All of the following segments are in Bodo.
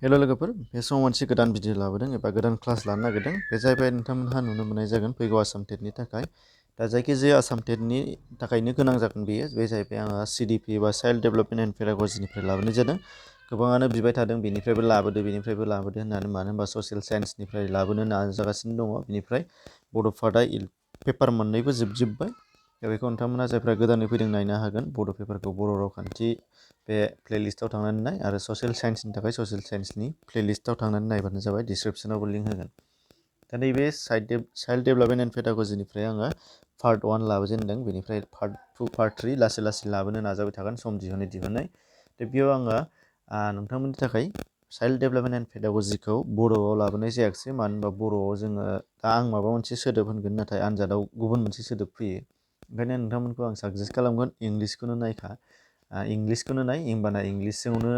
हेल' लोगोफोर बे समाव मोनसे गोदान भिडिअ लाबोदों एबा गोदान क्लास लानो नागिरदों बे जाहैबाय नोंथांमोनहा नुनो मोननाय जागोन फैगौ आसाम टेटनि थाखाय दा जायखिजाया आसाम टेटनि थाखायनो गोनां जागोन बेयो बे जाहैबाय आङो CDP एबा चाइल्ड डेभेलपमेन्ट एन्ड पेडागजिनिफ्राय लाबोनाय जादों गोबाङानो बिबाय थादों बेनिफ्रायबो लाबोदो होननानै मानो होनबा ससियेल साइन्सनिफ्राय लाबोनो नाजागासिनो दङ बेनिफ्राय बड' पार्टआ पेपार मोननैबो जोबजोब्बाय दा बेखौ नोंथांमोना जायफ्रा गोदानै फैदों नायनो हागोन बड' पेपारखौ बर' रावखान्थि बे प्लेलिस्टआव थांनानै नाय आरो ससियेल साइन्सनि थाखाय ससियेल साइन्सनि प्लेलिस्टआव थांनानै नायबानो जाबाय डिसक्रिप्सनावबो लिंक होगोन दा नैबे चाइल्ड डेभेलपमेन्ट एन्ड पेडागजिनिफ्राय आङो पार्ट 1 लाबोजेनदों बेनिफ्राय पार्ट 2 पार्ट 3 लासै लासै लाबोनो नाजाबाय थागोन सम दिहुनै दा बेयाव आङो नोंथांमोननि थाखाय चाइल्ड डेभेलपमेन्ट एन्ड पेडागजिखौ बर'आव लाबोनाय जायाखिसै मानो होनबा बर'आव जोङो दा आं माबा मोनसे सोदोब होनगोन नाथाय आनजादाव गुबुन मोनसे सोदोब फैयो ओंखायनो नोंथांमोनखौ आं साजेस्ट खालामगोन इंलिसखौनो नायखा इंलिसखौनो नाय होमबाना इंलिसजोंनो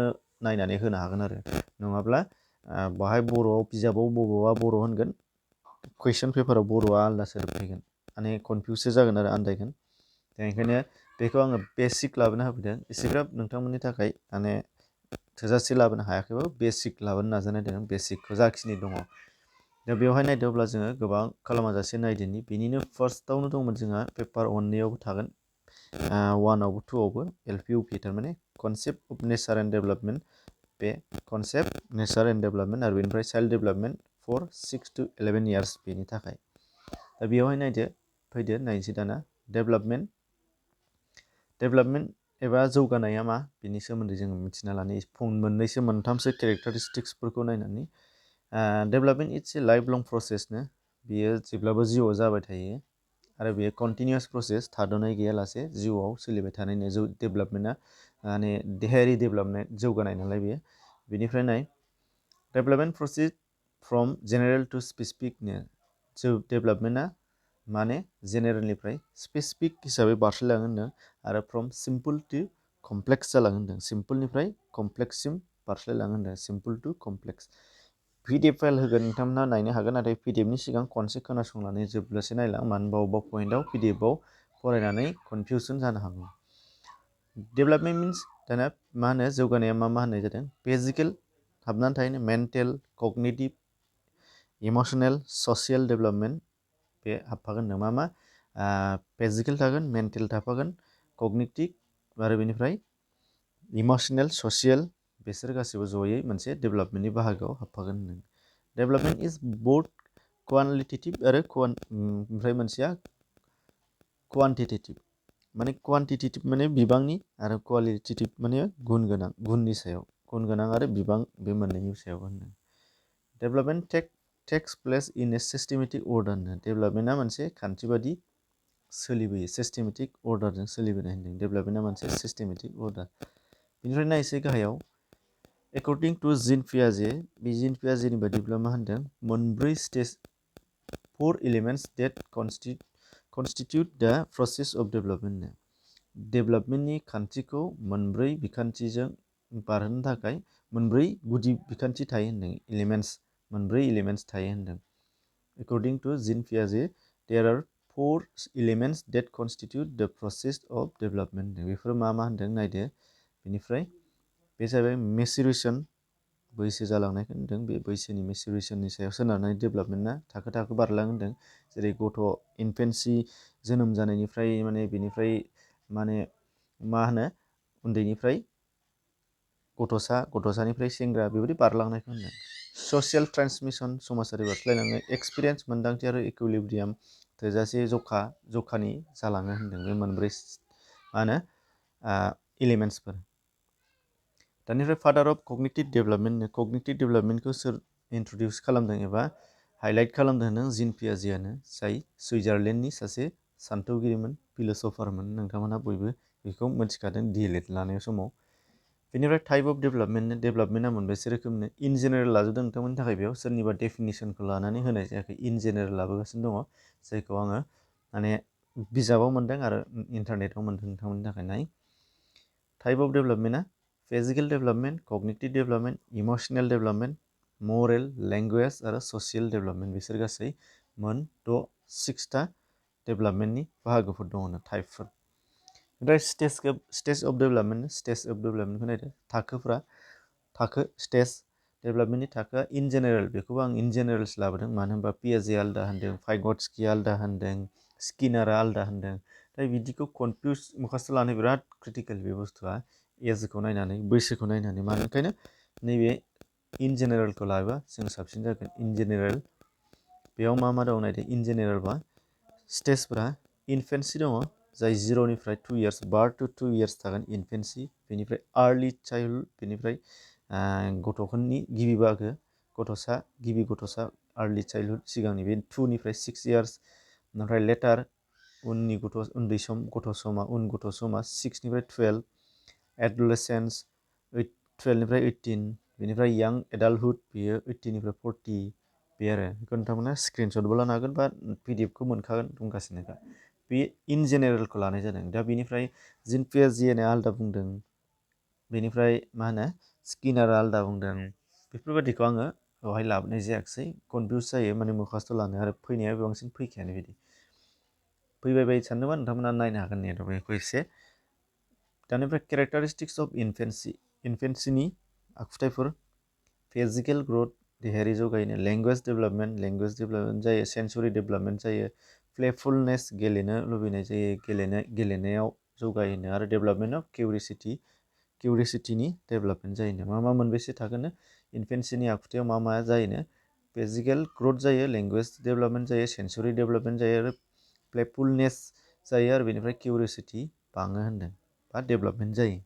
नायनानै होनो हागोन आरो नङाब्ला बाहाय बर'आव बिजाबाव बबेबा बर' होनगोन कुइसन पेपाराव बर'आ आलादा सोदोब फैगोन माने कनफिउससो जागोन आरो आन्दायगोन बेनिखायनो बेखौ आङो बेसिक लाबोनो होफैदों एसेग्राब नोंथांमोननि थाखाय माने थोजासे लाबोनो हायाखैबाबो बेसिक लाबोनो नाजानाय जादों बेसिकखौ जाखिनि दङ दा बेवहाय नायदोंब्ला जोङो गोबां खालामाजासे नायदोनि बेनिनो फार्स्टआवनो दंमोन जोंहा पेपार 1नियावबो थागोन 1आवबो 2आवबो LP UP थारमाने concept of nature and development बे कनसेप्ट नेचार एन्ड डेभेलपमेन्ट आरो बेनिफ्राय child development for 6 to 11 years बेनि थाखाय दा बेवहाय नायदो फैदो नायनोसै दाना डेभेलपमेन्ट एबा जौगानाया मा बेनि सोमोन्दै जोङो मिथिना लानो मोननैसो मोनथामसो केरेक्टारिस्टिक्सफोरखौ नायनानै डेभेलपमेन्ट इट्स ए लाइफ लं प्रसेसनो बियो जेब्लाबो जिउआव जाबाय थायो आरो बेयो कन्टिनिउस प्रसेस थाद'नाय गैयालासे जिउआव सोलिबाय थानायनो डेभेलपमेन्टआ माने देहायारि डेभेलपमेन्ट जौगानाय नालाय बेयो बेनिफ्राय नाय development process from general to स्पेसिफिकनो डेभेलपमेन्टआ माने जेनेरेलनिफ्राय स्पेसिफिक हिसाबै बारस्लायलाङो होनदों आरो फ्रम सिम्पोल टु कमप्लेक्स जालाङो होनदों सिम्पोलनिफ्राय कमप्लेक्ससिम बारस्लायलाङो होनदों simple to complex PDF file होगोन नोंथांमोना नायनो हागोन नाथाय PDFनि सिगां खनसे खोनासंनानै जोबजासे नायलां मानो होनबा अबेबा पइन्टआव PDFआव फरायनानै कनफिउसन जानो हागौ डेभेलपमेन्ट मिन्स दाना मा होनो जौगानाया मा होननाय जादों फिजिकेल हाबनानै थायो mental cognitive emotional social development बे हाबफागोन होनदों मा फिजिकेल थागोन मेन्टेल थाफागोन कगनिटिभ आरो बेनिफ्राय इमसनेल ससियेल बिसोर गासैबो जयै मोनसे डेभेलपमेन्टनि बाहागोआव हाबफागोन होनदों डेभेलपमेन्ट इज बोथ क्वालिटेटिभ आरो ओमफ्राय मोनसेया क्वान्टिटेटिभ माने क्वान्टिटेटिभ माने बिबांनि आरो क्वालिटेटिभ माने गुन गोनां गुननि सायाव गुन गोनां आरो बिबां बे मोननैनि सायाव होनदों development takes place in a systematic order होनदों डेभेलपमेन्टआ मोनसे खान्थि बादि सोलिबोयो सिस्टेमेटिक अर्डारजों सोलिबोनाय होनदों डेभेलपमेन्टआ मोनसे सिस्टेमेटिक अर्डार बेनिफ्राय नायसै गाहायाव एकर्डिं टु जिन पियाजे बे जिन पियाजेनि बादिब्ला मा होनदों मोनब्रै stage 4 elements that constitute the process of development डेभेलपमेन्टनि खान्थिखौ मोनब्रै बिखान्थिजों बारहोनो थाखाय मोनब्रै गुदि बिखान्थि थायो होनदों मोनब्रै एलिमेन्ट्स थायो होनदों एकर्डिं टु जिन पियाजे there are 4 elements that constitute the process of development before मा होनदों नायदो बेनिफ्राय बे जाबाय मेचुरेसन बैसो जालांनायखौ होनदों बे बैसोनि मेचुरेसननि सायाव सोनारनानै डेभेलपमेन्टआ थाखो थाखो बारलाङो होनदों जेरै गथ' इनफेन्सि जोनोम जानायनिफ्राय माने बेनिफ्राय माने मा होनो उन्दैनिफ्राय गथ'सानिफ्राय सेंग्रा बेबायदि बारलांनायखौ होनदों ससियेल ट्रान्समिसन समाजारि बारस्लायलांनाय एक्सपिरियेन्स मोन्दांथि आरो इकुइलिब्रियाम थोजासे जखानि जालाङो होनदों बे मोनब्रै मा होनो एलिमेन्ट्सफोर दानिफ्राय फादार अफ कगनिटिभ डेभेलपमेन्टखौ सोर इन्ट्रडिउस खालामदों एबा हाइलाइट खालामदों होनदों जिन पियाजेआनो जाय सुइजारलेण्डनि सासे सान्थौगिरिमोन फिल'सफारमोन नोंथांमोनहा बयबो बेखौ मिथिखादों DLED लानाय समाव बेनिफ्राय टाइप अफ डेभेलपमेन्टआ मोनबेसे रोखोमनि इन जेनेरेल लाजोबदों नोंथांमोननि थाखाय बेयाव सोरनिबा डेफिनेसनखौ लानानै होनाय जायाखै इन जेनेरेल लाबोगासिनो दङ जायखौ आङो माने बिजाबाव मोन्दों आरो इन्टारनेटाव मोन्दों नोंथांमोननि थाखाय नाय टाइप अफ डेभेलपमेन्टआ physical development cognitive development emotional development moral language आरो ससियेल डेभेलपमेन्ट बिसोर गासै मोन 6टा डेभेलपमेन्टनि बाहागोफोर दङ टाइपफोर ओमफ्राय स्टेज अफ डेभेलपमेन्टखौ नायदो थाखो स्टेज डेभेलपमेन्टनि थाखोआ इन जेनेरेल बेखौबो आं इन जेनेरेल्स लाबोदों मानो होनबा पियाजे आलदा होनदों फाइगटस्किया आलदा होनदों स्किनारा आलदा होनदों दा बिदिखौ कनफिउस मुखास्थ' लानो बिराद क्रिटिकेल बे बुस्थुआ एजखौ नायनानै बैसोखौ नायनानै मानो ओंखायनो नैबे इन जेनेरेलखौ लायोबा जों साबसिन जागोन इन जेनेरेल बेयाव मा दं नायदो इन जेनेरेल बा स्टेजफोरा इनफेन्सि दङ जाय 0निफ्राय 2 इयार्स बार्थ टु 2 इयार्स थागोन इनफेन्सि बेनिफ्राय आर्लि चाइल्डहुड बेनिफ्राय गथ'फोरनि गिबि बाहागो गिबि गथ'सा आर्लि चाइल्डहुड सिगांनि बे 2निफ्राय 6 इयार्स ओमफ्राय लेटार उननि उन्दै सम गथ' समा 6निफ्राय 12 एडलेसेन्स 12निफ्राय 18 बेनिफ्राय यां एडाल्टहुड बेयो 18निफ्राय 40 बे आरो बेखौ नोंथांमोना स्क्रिनशटबो लानो हागोन बा पिडिएफखौ मोनखागोन दंगासिनोखा बे इन जेनेरेलखौ लानाय जादों दा बेनिफ्राय जिन पियाजिएनआ आलदा बुंदों बेनिफ्राय मा होनो स्किनारा आलदा बुंदों बेफोरबायदिखौ आङो बेवहाय लाबोनाय जायाखिसै कनफिउस जायो माने मुखास्थ' लानो आरो फैनाया बांसिन फैखायानो बिदि फैबाय बायदि सानदोंबा नोंथांमोना नायनो हागोन नेटआव बेखौ एसे दानिफ्राय केरेक्टारिस्टिक्स अफ इनफेन्सिनि आखुथायफोर फिजिकेल ग्रोथ देहायारि जौगायनाय लेंगुवेज डेभेलपमेन्ट जायो सेन्सरि डेभेलपमेन्ट जायो प्लेफुलनेस गेलेनो लुबैनाय जायो गेलेनायाव जौगायनो आरो डेभेलपमेन्ट अफ किउरिसिटिनि डेभेलपमेन्ट जायो मा मोनबेसे थागोन इनफेन्सिनि आखुथायाव मा जायोनो फिजिकेल ग्रोथ जायो लेंगुवेज डेभेलपमेन्ट जायो सेन्सरि डेभेलपमेन्ट जायो आरो प्लेफुलनेस जायो आरो बेनिफ्राय किउरिसिटि बाङो होनदों बा डेभेलपमेन्ट जायो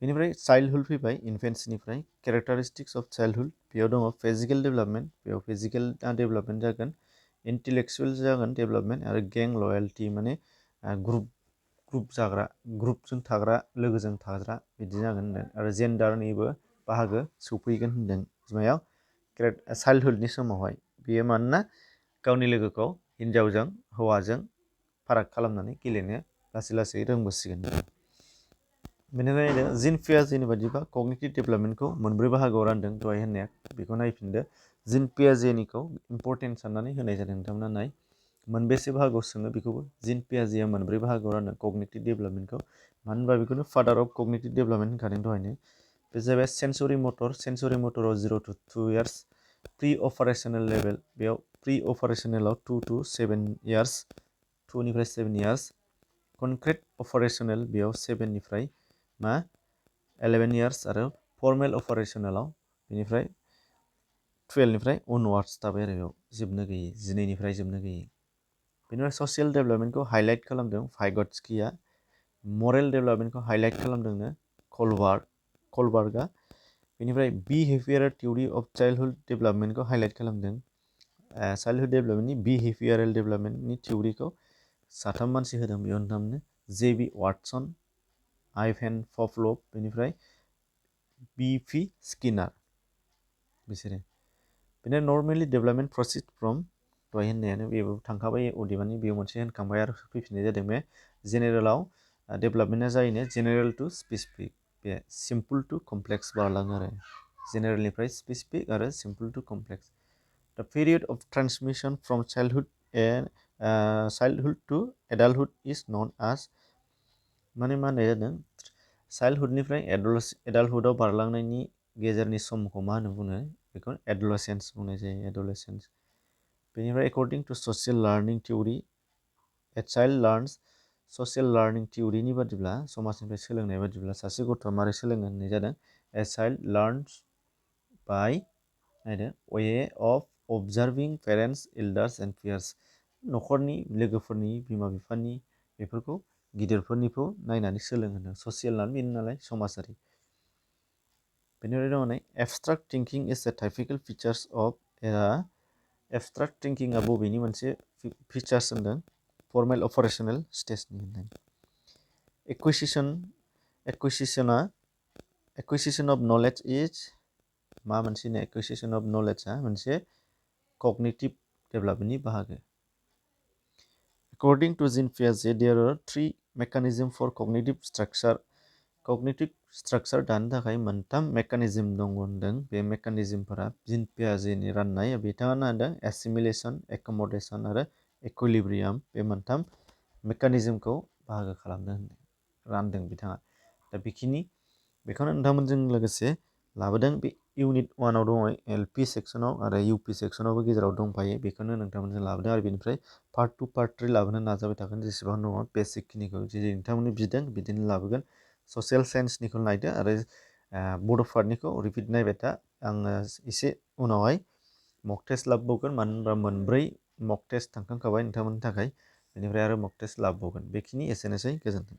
बेनिफ्राय चाइल्डहुड फैबाय इनफेन्सिनिफ्राय केरेक्टारिस्टिक्स अफ चाइल्डहुड बेयाव दङ फिजिकेल डेभेलपमेन्ट बेयाव फिजिकेलआ डेभेलपमेन्ट जागोन इन्टेलेक्सुवेल जागोन डेभेलपमेन्ट आरो गें लयेल्टि माने ग्रुपजों थाग्रा लोगोजों थाग्रा बिदि जागोन होनदों आरो जेन्डारनिबो बाहागो सौफैगोन होनदों बिमायाव चाइल्डहुडनि समावहाय बेयो मानोना गावनि लोगोखौ हिन्जावजों हौवाजों फाराग खालामनानै गेलेनो लासै रोंबोसिगोन बेनिफ्राय जिन पियाजेनि बायदिबा कगनिटिभ डेभेलपमेन्टखौ मोनब्रै बाहागोआव रानदों दहाय होननाया बेखौ नायफिनदो जिन पियाजेनिखौ इम्परटेन्ट साननानै होनाय जादों नोंथांमोना नाय मोनबेसे बाहागोआव सोङो बेखौबो जिन पियाजेआ मोनब्रै बाहागोआव रानदों कगनिटिभ डेभेलपमेन्टखौ मानो होनबा बेखौनो फादार अफ कगनिटिभ डेभेलपमेन्ट होनखादों दहायनो बे जाहैबाय सेन्सरि मटराव 0 to 2 years pre operational level बेयाव प्रि अपारेशनेलाव 2 to 7 इयार्स 2निफ्राय 7 इयार्स कनक्रिट अपारेशनेल बेयाव 7निफ्राय 11 इयार्स आरो फर्मेल अपारेशनेलाव बेनिफ्राय 12निफ्राय अनवार्डस थाबाय आरो बेयाव जोबनो गैयै 12निफ्राय जोबनो गैयै बेनिफ्राय ससियेल डेभेलपमेन्टखौ हाइलाइट खालामदों भाइगटस्किया मरेल डेभेलपमेन्टखौ हाइलाइट खालामदोंनो कलबार्गआ बेनिफ्राय बिहेभियारेल थिउरि अफ चाइल्डहुड डेभेलपमेन्टखौ हाइलाइट खालामदों चाइल्डहुड डेभेलपमेन्टनि बिहेभियारेल डेभेलपमेन्टनि थिउरिखौ साथाम मानसि होदों बेयाव नोंथांमोननो जेबि वाटसन आइभेन पभलभ बेनिफ्राय बिपि स्किनार बिसोरो बेनो नर्मेलि डेभेलपमेन्ट प्रसिड फ्रम दहाय होननायानो बेबो थांखाबाय अदेबानि बेयाव मोनसे होनखांबाय आरो फैफिननाय जादों बे जेनेरेलाव डेभेलपमेन्टआ जायोनो जेनेरेल टु स्पेसिफिक बे सिम्पल टु कमप्लेक्स बारलाङो आरो जेनेरेलनिफ्राय स्पेसिफिक आरो simple to complex the period of transmission from childhood to adulthood is known as माने मा होननाय जादों चाइल्डहुडनिफ्राय एडाल्टहुडआव बारलांनायनि गेजेरनि समखौ मा होनो बुङो बेखौ एडलसेन्स बुंनाय जायो एडलसेन्स बेनिफ्राय according to social learning theory a child learns social learning थिउरिनि बादिब्ला समाजनिफ्राय सोलोंनाय बादिब्ला सासे गथ'आ मारै सोलोङो होननाय जादों a child learns by way of observing parents elders and peers न'खरनि लोगोफोरनि बिमा बिफानि बेफोरखौ गिदिरफोरनिखौ नायनानै सोलोंहोनो ससियेल नालाय बेनो नालाय समाजारि बेनिफ्राय दङ नै abstract thinking is a typical features of abstract थिंकिंआ बबेनि मोनसे फिचार्स होनदों फर्मेल अपारेशनेल स्टेजनि होनदों एक्विजिसन अफ नलेज इज मा मोनसे एक्विजिसन अफ नलेजआ मोनसे कगनिटिभ डेभेलपमेन्टनि बाहागो According to Jean Piaget, there are three mechanisms for cognitive structure दानो थाखाय मोनथाम मेकानिजम दङ होनदों बे मेकानिजमफोरा जिन पियाजेनि राननाय बिथाङा होनदों एसिमिलेसन एकमडेसन आरो इकुइलिब्रियाम बे मोनथाम मेकानिजमखौ बाहागो खालामदों रानदों बिथाङा दा बेखौनो नोंथांमोनजों लोगोसे लाबोदों बे इउनिट 1 आव दङ एलपि सेक्सनाव आरो इउपि सेक्सनावबो गेजेराव दंफायो बेखौनो नोंथांमोनजों लाबोदों आरो बेनिफ्राय पार्ट 2 पार्ट 3 लाबोनो नाजाबाय थागोन जेसेबां दङ बेसिकखिनिखौ जेरै नोंथांमोननि बिदों बिदिनो लाबोगोन ससियेल साइन्सनिखौ नायदो आरो बड' पार्टनिखौ रिपिट नायबाय था आङो एसे उनावहाय मक टेस्ट लाबोबावगोन मानो होनबा मोनब्रै मक टेस्ट थांखांखाबाय नोंथांमोननि थाखाय बेनिफ्राय आरो मक टेस्ट लाबोबावगोन बेखिनि एसेनोसै गोजोन्थों